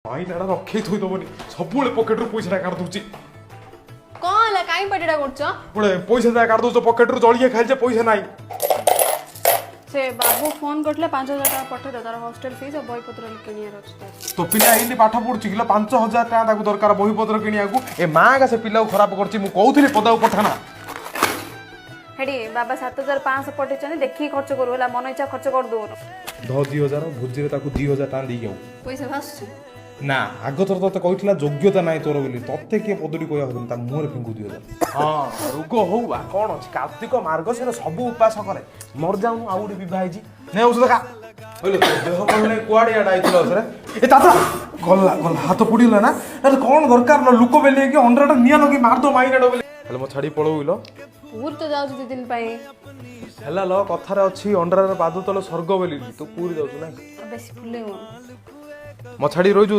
ଆଇନାଟା ରଖେଇ ଥୋଇଦବନି, ସବୁବେଳେ ପକେଟରୁ ପଇସାଟା କାଢି ଦଉଛି। କଣ ହେଲା? କାଇଁ ପାଟିଟା କରୁଛ? ଗୋଟେ ପଇସା ଯାହା କାଢି ଦଉଛ ପକେଟରୁ। ଜଳିଖିଆ ଖାଇଲେ ପଇସା ନାହିଁ। ସେ ବାବୁ ଫୋନ କରିଥିଲେ, 5000 ଟଙ୍କା ପଠେଇଦେ, ତାର ହଷ୍ଟେଲ ଫିସ୍ ଆଉ ବହିପତ୍ର କିଣିବାର ଅଛି ତାର। ତୋ ପିଲା ଏଇନି ପାଠ ପଢୁଛି କିଲୋ, 5000 ଟଙ୍କା ତାକୁ ଦରକାର ବହିପତ୍ର କିଣିବାକୁ। ଏ ମା ଏକା ସେ ପିଲାକୁ ଖରାପ କରୁଛି। ମୁଁ କହୁଥିଲି ପଦାକୁ ପଠାନା। ହେଠି ବାବା 7500 ପଠେଇଛନ୍ତି, ଦେଖିକି ଖର୍ଚ୍ଚ କରୁ ହେଲା, ମନ ଇଚ୍ଛା ଖର୍ଚ୍ଚ କରିଦଉନୁ। ଧ 2000, ଭୋଜିରେ ତାକୁ 2000 ଟଙ୍କା ଦେଇକି ଆଉ ପଇସା ଭାସୁଛି। ନା, ଆଗଥର ତତେ କହିଥିଲା ଯୋଗ୍ୟତା ନାହିଁ ତୋର ବୋଲି। ତତେ କିଏ ପଦୁଟି କହିବା ହବନି, ତା ମୁହଁରେ ଫିଙ୍ଗୁ 2000। ହଁ, ରୋଗ ହଉ ବା କଣ ଅଛି, କାର୍ତ୍ତିକ ମାର୍ଗଶିର ସବୁ ଉପାସ କରେ, ମରଯାଉନୁ। ଆଉ ଗୋଟେ ବିବାହ ହେଇଛି, ନେ ଔଷଧ ଖା। ବୁଝିଲୁ, ତୋ ଦେହ ଭଲ ନାହିଁ, କୁଆଡେ ଇଆଡେ ଆଇଥିଲ ଆଉଥରେ? ଏ ତାତା ଗଲା ଗଲା, ହାତ ପୋଡ଼ିଗଲା ନା? ଆରେ କଣ ଦରକାର ନା, ଲୋକ ବେଲି ହେଇକି ଅଣ୍ଡାଟା ନିଆଁ ଲଗେଇ ମାରିଦବ ମାଇନାଟା ବୋଲି। ହେଲେ ମୋ ଛାଡି ପଳଉ କିଲୋ? ପୁରୀ ତ ଯାଉଛି 2 ଦିନ ପାଇଁ। ହେଲା ଲ, କଥାରେ ଅଛି ଅଣ୍ଡାର ପାଦ ତଳେ ସ୍ୱର୍ଗ ବୋଲି। ତୁ ପୁରୀ ଯାଉଛୁ ନା? ବେଶୀ ଫୁଲେଇବ। ମୋ ଛାଡି ରହିଛୁ।